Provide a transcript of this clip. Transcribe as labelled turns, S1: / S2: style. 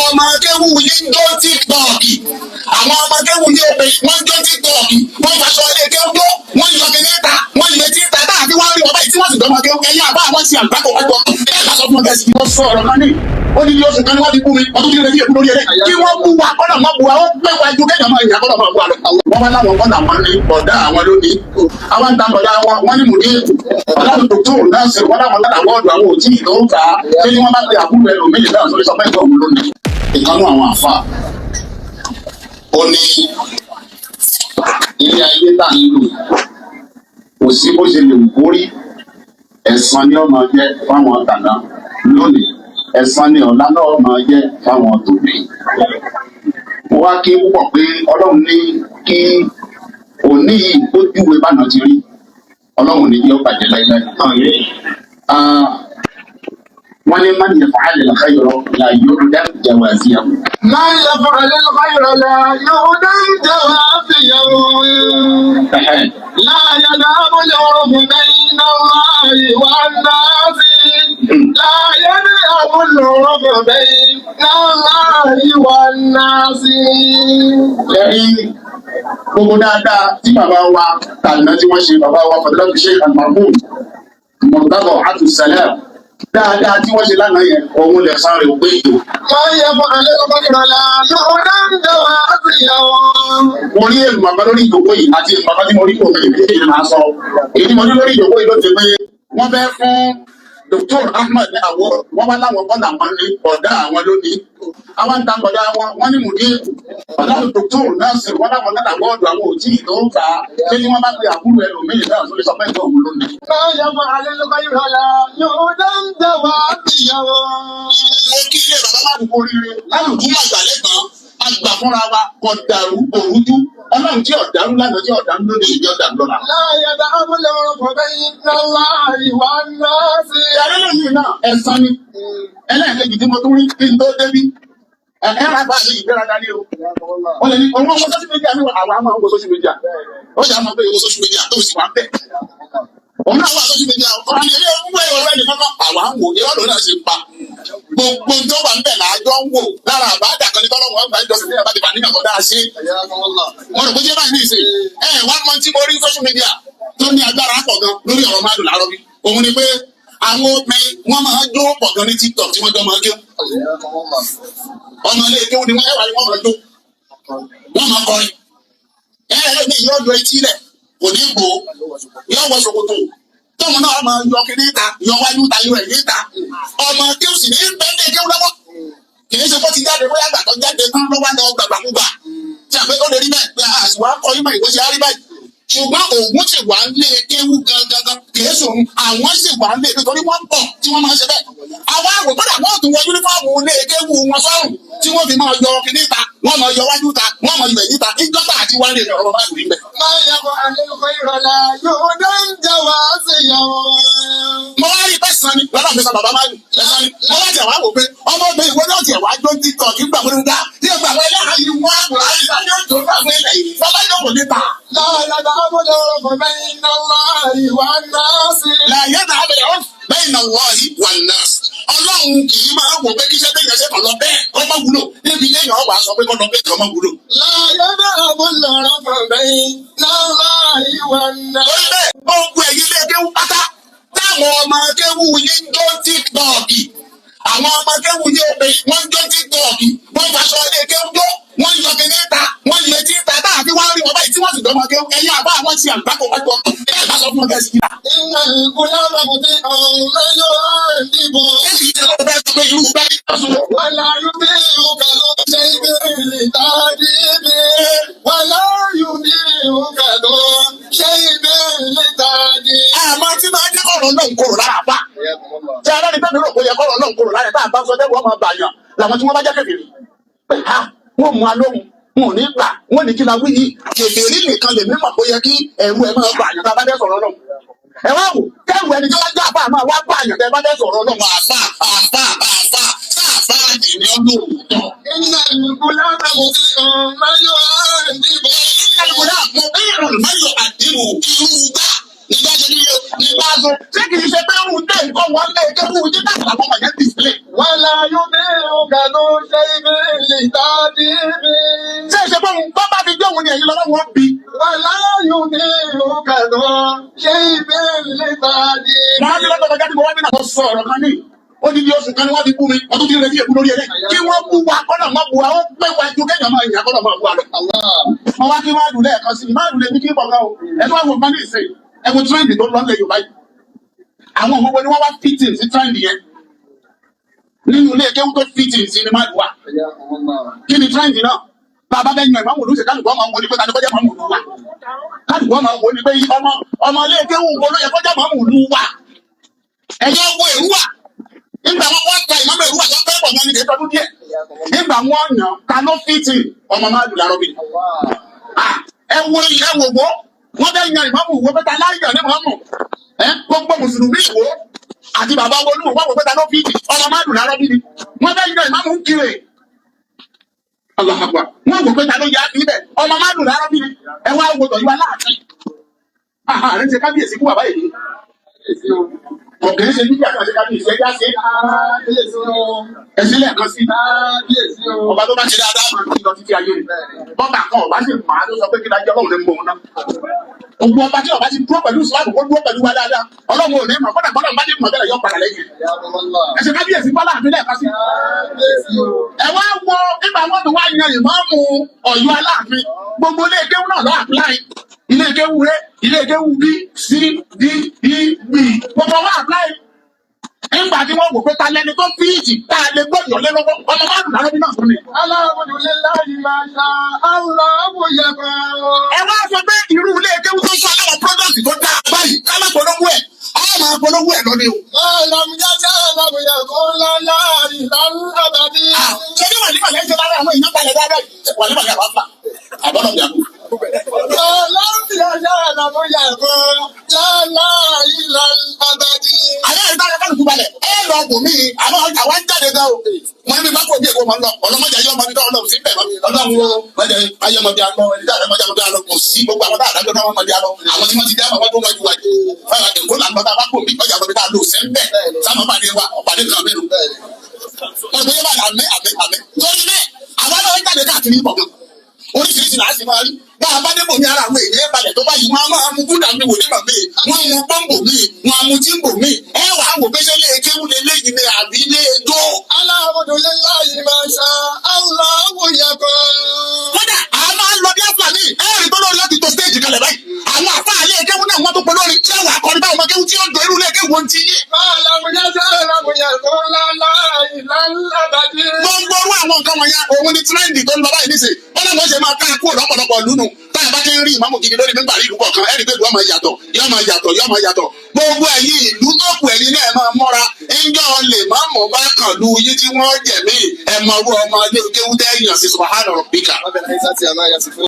S1: Ọmọ akéwù yín jó TikTok, àwọn ọmọ akéwù yín obìnrin wọ́n jó TikTok, wọ́n faṣọ ilé kéwú jó, wọ́n yọ kíní ta, wọ́n yọ etí ta, táàbí wọ́n rí wọn báyìí tí wọ́n sì dọ́mọ kéwú. Ẹ̀yin àbá àwọn ti àgbákò wájú ọ ẹ̀ bá sọ fún ọgá ẹ̀sìn. Wọ́n sọ ọ̀rọ̀ kan ní ó ní oṣù kan ní wọ́n fi bú mi, wọ́n tún ti retí èkú lórí ẹ̀rẹ́ kí wọ́n bú wa kọ́nà mọ́ bu wa, ó pé wa ju kéèyàn máa yàn kọ́nà máa bu wa lọ. Wọ́n bá láwọn kọ́nà wọn ní bọ̀dá àwọn lónìí, àwọn ń ta bọ̀dá wọn, wọ́n ní mùdí ọ̀làdùn dòkítọ́rù náà sì wọ́n láwọn lára wọ́ọ̀dù àwọn òtí ìlú ń ta ṣé ni wọ́n bá pe àbúrò ẹlòmíì náà sórí sọ pé ìgbà òun lónìí. Ìkànnì àwọn àfa ó ní ilé ayé tá à ń lò, kò sí bó ṣe lè wù kó rí, ẹ̀san ni ó máa jẹ́ fáwọn tàná lónìí, ẹ̀san ni ọ̀la náà máa jẹ́ fáwọn tòní. Mo wá kí púpọ̀ pé Ọlọ́run ní kí òní yìí ó júwe bánà ti rí, Ọlọ́run ní kí ó bàjẹ́ láíláí. Wọ́n ní man yaf'al al-khayra la yu'dam jawaziyahu.
S2: من يفعل الخير لا يهدم جوازيه. لا يذهب العرف بين الله والناس، لا يذهب العرف بين الله والناس.
S1: Lẹ́yìn gbogbo dáadáa tí bàbá wa tàná tí wọ́n ṣe, bàbá wa Fadilatu Sheikh Al-Marhum Murtada Abdulsalam, dáadáa tí wọ́n ṣe lánàá yẹn, òun lè sáré ògbé ìjò.
S2: من يفعل الخير لا يهدم جوازيه.
S1: Mo rí èèmọ̀ kan lórí ìjòkó yìí àti èèmọ̀ kan tí mo rí kò mẹ́rin méjèèjì máa sọ. Èyí tí mo rí lórí ìjòkó yìí ló ti pé wọ́n fẹ́ fún Dr. Ahmed ní àwọ̀, wọ́n wá láwọn kọ́ làwọn ní ọ̀dá àwọn lónìí. Àwọn ń ta bọ̀dá wọn, wọ́n ní mùdí ọ̀làdùn Dr. Nasir, wọ́n láwọn lára wọ́ọ̀dù àwọn òtí ìlú ń ta ṣé ni wọ́n bá pe àbúrò ẹlòmíì náà tó lè sọ pé ìgbà òun lónìí.
S2: من يفعل الخير لا يهدم جوازيه.
S1: Mo kí ilé bàbá má dùn oríire lálùkù má gbà lẹ́gbọ̀n àgbà fúnra wa, kò dàrú, kò rújú. Ọlọ́run tí ọ̀dàrú lánàá, tí ọ̀dàrú lónìí, ìjọ dàrú lọ́la.
S2: لا يذهب العرف بين الله والناس.
S1: Ìyàrá lónìí náà ẹ̀sán ni ẹlẹ́ẹ̀kejì tí mo tún rí kí n tó débí. Ẹ máa bá mi ìgbéraga ní o. Wọ́n lè ní òun ọmọ social media ní àwa máa ń wo social media. Ó ṣe àmọ́ pé ìwo social media tó sì wá ń bẹ̀. Òun náà wà social media, ọ̀rọ̀ ni ilé ìwé ọ̀rọ̀ ẹnì kankan àwa ń wò, irọ́ lòun náà ṣe ń pa. Gbogbo tó wà ń bẹ̀ láàjọ ń wò lára àbájá kan ní tọ́lọ́wọ́ ọgbà ìjọsìn ní ẹ̀bá ti bà nígbà tó dáa sí. Mo rò pé jẹ́ báyìí ní ìsìn. Ẹ wá mọ tí mo rí social media tó ní agbára pọ̀ gan lórí ọ̀rọ̀ máa dùn láàárọ̀ bí. Òun ni pé àwọn obìnrin wọ́n máa jó pọ̀ gan ní TikTok tí wọ́n jọ máa jó. Ọmọ ilé kéwú ni wọ́n, ẹwà ni wọ́n máa jó. Wọ́n máa kọrin. Ẹ ẹ ní yóò yọ etí rẹ̀, kò ní bò ó, yóò wọ ṣòkòtò. Tóun náà máa yọ kiri ta, yọ wájú ta, yọ ẹ̀yìn ta. Ọmọ kéwú sì ní bẹ́ẹ̀ ní kéwú lọ́wọ́. Kì í ṣe kó ti jáde bóyá gbàtọ́ jáde tán lọ́wọ́ lọ gbàgbàkúgbà. Tí a pé ó lè rí bẹ́ẹ̀ pé àṣìwá kọ ìmọ̀ ìwé ṣe á rí báyìí. Ṣùgbọ́n òun sì wà ń lé kéwú gangan, kì í sòun, àwọn sì wà ń lé nítorí wọ́n pọ̀ tí wọ́n máa ń ṣe bẹ́ẹ̀. Àwọn àwò kọ́dà wọ́n tún wọ yúnífọ́ọ̀mù lé kéwú wọn sọ́rùn tí wọ́n fi máa yọ kíní ta, wọ́n máa yọ wájú ta, wọ́n máa yọ ẹ̀yìn ta, ìjọba àti wálé ní ọ̀rọ̀ bá rí bẹ́ẹ̀.
S2: من يفعل الخير لا يهدم جوازيه.
S1: Mo wá rí pẹ́ san ni lọ́nà mi sọ bàbá máa ń ẹ̀sán ni mo wá tiẹ̀ wá wò pé ọmọbìnrin ìwọ náà tiẹ̀ wá jó TikTok nígbà wo ni dá tí ẹgbẹ́ àwọn ẹlẹ́hàá yìí wọ́n àkùrá yìí bá yóò jó fún àwọn eléyìí bàbá yóò kò ní ta.
S2: لا يذهب العرف بين الله والناس.
S1: La yadhhabu al-'urf bayna Allahi wan-nas. Ọlọ́run kì í máa wò pé kí iṣẹ́ téèyàn ṣe kàn lọ bẹ́ẹ̀ kọ́ mọ́ wúlò níbi téèyàn wà sọ pé kọ́ lọ bẹ́ẹ̀ kọ́ mọ́ wúlò.
S2: لا يذهب العرف بين الله والناس.
S1: Torí bẹ́ẹ̀, gbogbo ẹ̀yin ilé kéwú pátá táwọn ọmọ kéwú yín jó TikTok, àwọn ọmọ kéwú yín obìnrin wọ́n jó TikTok, wọ́n faṣọ ilé kéwú jó, wọ́n yọ kíní ta, wọ́n yọ etí ta, táàbí wọ́n rí wọn báyìí tí wọ́n sì dọ́mọ kéwú. Ẹ̀yin àbá àwọn ti àgbákò wájú ọkọ̀ ẹ̀ bá sọ fún ọkẹ́ sí i.
S2: إن الغلام مطيع من يؤدب.
S1: Kéèkì yìí ló fẹ́ sọ pé irú bẹ́ẹ̀
S2: ولا يطيعك ذو شيء لتعذيب، ولا يطيعك ذو شيء لتعذيب.
S1: Àmọ́ tí máa jẹ́ kọ̀rọ̀ náà ń korò lára bá. Tí ara ní bẹ́ẹ̀ mi rò pé yẹ kọ̀rọ̀ náà ń korò lára tá à ń bá sọ dẹ́rù ọmọ bàyàn làwọn tí wọ́n bá jẹ́ kèfèrí. Pé ha, wọ́n mú alóhùn, wọn ò ní gbà, wọ́n ní kí la wí yìí. Kèfèrí nìkan lè mímọ̀ pé yẹ kí ẹ̀rù ẹ̀ máa bàyàn tá a bá dẹ́ sọ̀rọ̀ náà. Ẹ wá wò kẹ́rù ẹni tí wọ́n jẹ́ àbá máa wá bàyàn tẹ́ bá dẹ́ sọ̀rọ̀ náà, àbá àbá àbá sáàbà ní ọlọ́ọ̀tọ̀.
S2: إن الغلام مطيع من يؤدب.
S1: Kálukú mo bẹ́ẹ̀rù mẹ́yọ̀ àdínú irú gbà nígbà ṣe ní nígbà sọ. Ṣé kìí ṣe pé òun dé nǹkan wọn lé kéwú títà àwọn ọmọ yẹn display?
S2: ولا يطيعك ذو شيء لتأديب.
S1: Ṣé ìṣe pé òun bá fi gbé òun ni ẹ̀yin lọ́wọ́ wọn bí?
S2: ولا يضيعك ذو شيء لتأديب.
S1: Wọ́n á ní lọ́dọ̀ kọjá tí mo wá bí náà mo sọ ọ̀rọ̀ kan ní. Odidi oṣù kan ni wọ́n fi bú mi, wọ́n tún ti ń retí èkú lórí ẹlẹ́. Kí wọ́n bú wa kọ́nà mọ́ bu wa, ó pé wa ju kéèyàn máa yàn kọ́nà máa bu wa lọ.
S2: الله.
S1: Mo wá kí máa dùn lẹ́ẹ̀kan sí i, máa dùn lè ní kí bọ̀gá o. Ẹ tó wá wo nǹkan ní ìsìn, ẹ wo trend tó lọ nílẹ̀ Yorùbá yìí. Àwọn òwò wo ni wọ́n wá fitting sí trend yẹn? Nínú ilé kéwú tó fitting sí ni máa dùn wa.
S2: حياكم الله.
S1: Kí ni trend náà? Bàbá bẹ́ẹ̀ yan ìmáàmù olùsè kálukú ọmọ wo ni pé ta ni kọjá ìmáàmù olú wa? Kálukú ọmọ wo ni pé ọmọ ọmọ ilé kéwú wo ló yẹ kọjá ìmáàmù olú wa? Ẹ̀yẹ wo èrúwà? Nígbà wọn wọ́n ta ìmáàmù èrúwà tó fẹ́ pọ̀ mọ́ ní tọdún díẹ̀.
S2: حياكم الله.
S1: Nígbà wọn yàn ta ló fitting ọmọ máa dùn lárọ́ bí.
S2: الله.
S1: Ẹ wo ẹ wò wó wọ́n fẹ́ yan ìmáàmù wo pé ta láyàn ní ìmáàmù. Ẹ gbogbo mùsùlùmí ìwò àti bàbá wo olúwo wọ́n wò pé ta ló fitting ọmọ máa dùn lárọ́ bí ni. Wọ́n fẹ́ yan ìmáàmù ń kiri. Allahu Akbar. Wọ́n wò pé ta ló yá ibẹ̀ ọmọ máa dùn lárọ́ bí ni. Ẹ wá wo tọ̀yọ́ aláàfin. Ààrẹ ti kábíyèsí kú bàbá yìí. Kò kì í ṣe nígbà kan ṣe kábíyèsí ẹjá ṣe.
S2: Kábíyèsí o.
S1: Ẹ̀sìn lẹ́ẹ̀kan sí.
S2: Kábíyèsí o.
S1: Ọba tó bá ṣe dáadáa máa ń lọ títí ayé rẹ̀. Bọ́bà kan ọba sì máa tó sọ pé kí lájọ́ ọlọ́run lè mọ òun náà. Gbogbo ọba tí ọba ti dúró pẹ̀lú Ìsìlámù kó dúró pẹ̀lú wa dáadáa. Ọlọ́run ò ní mọ̀ kọ́dà bọ́lá bá ní mọ̀ bẹ́rẹ̀ yọ padà lẹ́yìn.
S2: Hayyakumullah.
S1: Ẹ̀sìn kábíyèsí bọ́lá àti lẹ́ẹ̀kan sí.
S2: Kábíyèsí o.
S1: Ẹ wá wo nígbà wọn tó wá yan ìmáàmù Ọ̀yọ́ Aláàfin. Gbogbo ilé kéwú náà lọ àpláì. Ilé kéwú rẹ, ilé kéwú B, C, D, E, B. Gbogbo wọn àpláì. Nígbà tí wọ́n wò pé ta lẹni tó fíìtì tá a lè gbọ́dọ̀ lé lọ́wọ́ ọmọ márùn-ún lárọ́bí náà fún mi.
S2: Alhamdulillahi ma sha Allahu yakun.
S1: Ẹ wá sọ pé irú ilé kéwú tó sọ aláwọ̀ product tó dáa báyìí ká má polówó ẹ̀ á máa polówó ẹ̀ lọ́ní o.
S2: Ma lam yasha lam yakun lana ilal abadi.
S1: Ṣé ní wàlíwà lẹ́yìn tó bá rẹ̀ àwọn èèyàn balẹ̀ dáadáa yìí? Wàlíwà ni àwọn fà. Àbọ̀dọ̀ mi àbú.
S2: Ma lam yasha lam yakun lana ilal abadi.
S1: Àyà ìta rẹ̀ kálukú balẹ̀. Ẹ lọ bò mí àwọn àwa ń jáde gan o. Mo ní bí bá kò bí èkó máa ń lọ. Ọlọ́mọdé ayé ọmọ mi tó ọlọ́run sí bẹ̀ mọ́. Ọlọ́run o, mọ̀jẹ̀ ayé ọmọ bí a lọ. Ẹni tí àrẹ mọ̀jẹ̀ ọmọ bí a lọ kò sí gbogbo àwọn tá àdájọ́ náà wọ́n mọ̀ bí a lọ. Àwọn tí wọ́n ti dá àwọn tó wájú wájú. Fáwọn èkó là ń lọ tá a bá kò bí ọjà ọmọ bí tá a lò sẹ́ ń bẹ̀. Sáwọn pàdé wa ọ̀pàdé kan mẹ́nu. Wọ́n gbé bá àmì àmì àmì. Torí bẹ́ẹ̀, àwọn náà ń jáde káàkiri bọ̀ gan. Oríṣiríṣi là á sì máa rí. Bá a bá débò ní ara àwọn èèyàn balẹ̀ tó báyìí, wọ́n á máa mu gúdà mi wò ní màmí, wọ́n mu pọ́ǹpù mi, wọ́n á mu jíǹbò mi. Ẹ wàá wò pé ṣé ilé kéwú leléyìí ni àbí ilé ijó.
S2: Alhamdulillahi ma sha Allahu yakun.
S1: Kódà, a máa ń lọ bí àfààní. Ẹ rí tó lórí láti tó stéèjì kalẹ̀ báyìí. Àwọn àfáà ilé kéwú náà wọ́n tó pọ̀ lórí. Ṣé wàá kọrin báwọn ọmọ kéwú tí ó ń do irú ilé kéwú ohun ti yé?
S2: Ma lam yasha lam yakun lana ilal abadi.
S1: Gbogbo orú àwọn nǹkan wọ̀nyẹn òun ni tírẹ́ǹdì tó ń lọ báyìí nísìnyí. Wọ́n náà wọ́n ṣe máa ká kúrò lọ́pọ̀lọpọ̀ lúnu. Táyà bá ti ń rí ìmáàmù gidi lórí mímbàrí ìlú kọ̀ọ̀kan, ẹ̀rí pé ìlú ọmọ yàtọ̀, yọ́ máa yàtọ̀, yọ́ máa yàtọ̀. Gbogbo ẹ̀yin ìlú tó kù ẹ̀yin náà máa mọ́ra. Ńjọ́ lè má mọ̀ bá kàn lu yín tí wọ́n jẹ̀mí. Ẹ mọ orú ọmọ ilé kéwú tẹ́ yàn sí subhana rabbika.
S2: Rabbil izzati amma yasifun.